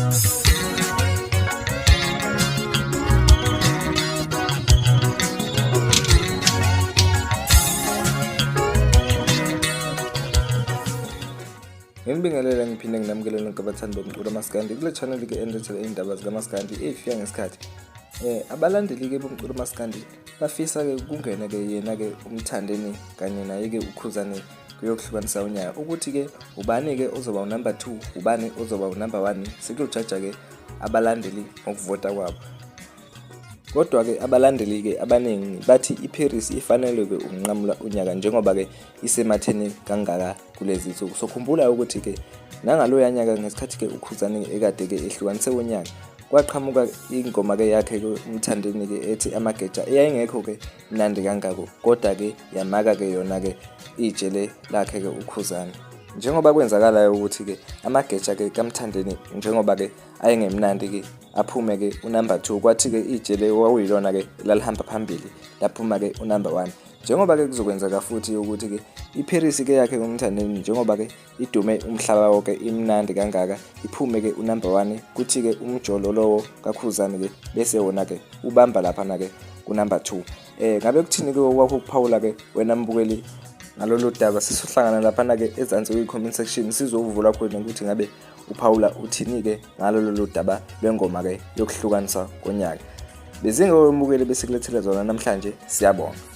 Nginibingelele ngiphinde nginamukele nonke abathandi bomculo maskandi kule channel ke enilethela iy'ndaba zikamaskandi ey'fika ngesikhathi. Abalandeli-ke bomculo maskandi bafisa-ke kungene-ke yena-ke uMthandeni kanye naye-ke uKhuzani kuyokuhlukanisa unyaka ukuthi-ke ubani-ke ozoba unumber 2 ubani ozoba unumber 1 sekuyojaja-ke abalandeli ngokuvota kwabo. Kodwa-ke abalandeli-ke abaningi bathi iParis ifanelwe-ke ukunqamula unyaka njengoba-ke isematheni kangaka kulezi nsuku. So khumbula ukuthi-ke nangaloya nyaka ngesikhathi-ke uKhuzani ekade-ke ehlukanise unyaka kwaqhamuka ingoma-ke yakhe-ke uMthandeni-ke ethi Amageja eyayingekho-ke mnandi kangako kodwa-ke yamaka-ke yona-ke ijele lakhe-ke uKhuzani. Njengoba kwenzakalayo ukuthi-ke amageja-ke kaMthandeni njengoba-ke ayengemnandi-ke aphume-ke unumber 2 kwathi-ke ijele kwakuyilona-ke elalihamba phambili laphuma-ke unumber 1 njengoba-ke kuzokwenzeka futhi ukuthi-ke iParis-ke yakhe uMthandeni njengoba-ke idume umhlaba wonke imnandi kangaka iphume-ke unumber 1 kuthi-ke umjolo lowo kaKhuzani-ke bese wona-ke ubamba laphana-ke kunumber 2. Ngabe kuthini-ke okwakho ukuphawula-ke wena mbukeli ngalolu daba? Sisohlangana laphana-ke ezansi kwi-comment section sizovula khona ukuthi ngabe uphawula uthini-ke ngalo lolu daba lwengoma-ke yokuhlukanisa konyaka. Bezingewemukeli besikulethele zona namhlanje, siyabonga.